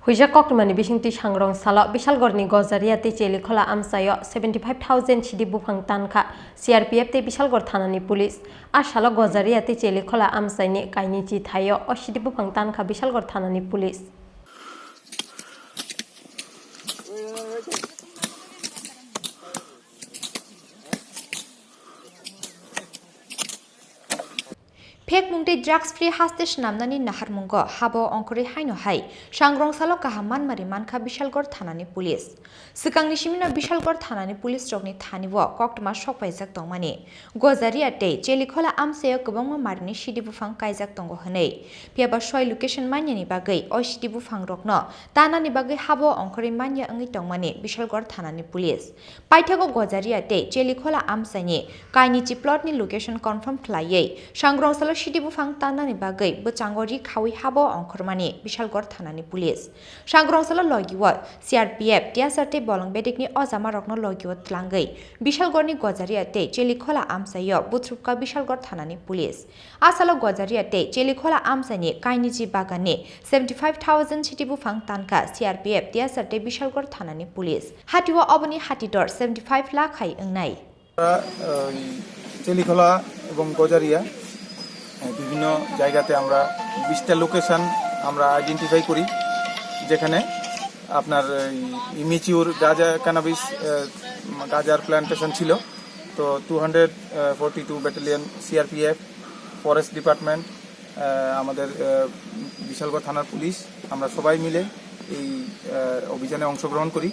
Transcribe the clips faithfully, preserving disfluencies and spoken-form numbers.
Puijak koktwmani bisingtwi sangrong salo Bishalgorni Gojaria tei Chelikhola amchaio seventy five thousand sidi buphang tankha C R P F tei Bishalgor thanani police. A salo Gojaria tei Chelikhola amchaini kainichi thaio o sidi buphang tankha Bishalgor thanani police. Phekmung tei drugs free haste swnamnani naharmungo habo ongkhorwi haino hai sangrong salo kaham manmari mankha Bishalgor thanani police. Swkangni simino Bishalgor thanani police rokni thani o koktwma sokpaijak tongmani. Gojaria tei Chelikhola amchaio kwbangma marini sidi buphang kaijak tongo hwnwi. Phiyaba soi location manyani bagwi o sidi buphang rokno tanani bagwi habo ongkhorwi manya wngwi tongmani Bishalgor thanani police. Paithago Gojaria tei Chelikhola amchaini kainichi plot ni location confirm khlaiwi sangrong salo sidi buphang tannani bagwi bwchango ri khawi habo ongkhormani Bishalgor thanani police. Sangrong salo logio C R P F, T S R tei bolong bedekni ojama rokno logio tlangwi Bishalgorni Gojaria tei Chelikhola amchaio buthrupkha Bishalgor thanani police. A salo Gojaria tei Chelikhola amchaini kainichi baganni seventy five thousand sidi buphang tankha C R P F, T S R tei Bishalgor thanani police. Hatio oboni hatidor seventy five lakh hai wngnai. আমরা, আহ, এই চেলিখোলা এবং গজারিয়া, আহ, বিভিন্ন জায়গাতে আমরা বিশটা লোকেশন আমরা আইডেন্টিফাই করি, যেখানে আপনার এই ইমেচিউর গাঁজা, ক্যানাবিস, আহ, গাঁজার প্ল্যান্টেশন ছিল। তো two hundred forty two battalion, C R P F, forest department, uh, আমাদের, আহ, বিশালগড় থানার পুলিশ, আমরা সবাই মিলে এই, আহ, অভিযানে অংশগ্রহণ করি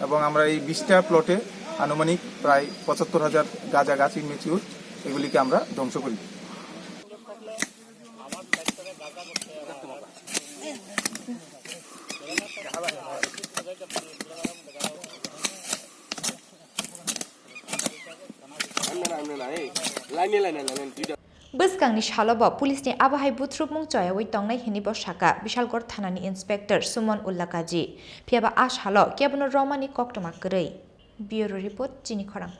এবং আমরা এই বিশটা প্লটে আনুমানিক প্রায় পঁচাত্তর হাজার গাঁজা গাছ ইমেচিউর, এগুলিকে আমরা ধ্বংস করি। Bwskangni salo bo police ni abo hai buthrupmung choyawi tongnai hwnwi bo sakha Bishalgor thanani inspector Suman Ullah Kaji. Phiyaba a salo kebono romani koktwma kwrwi. Bureau report, Chini Khorang.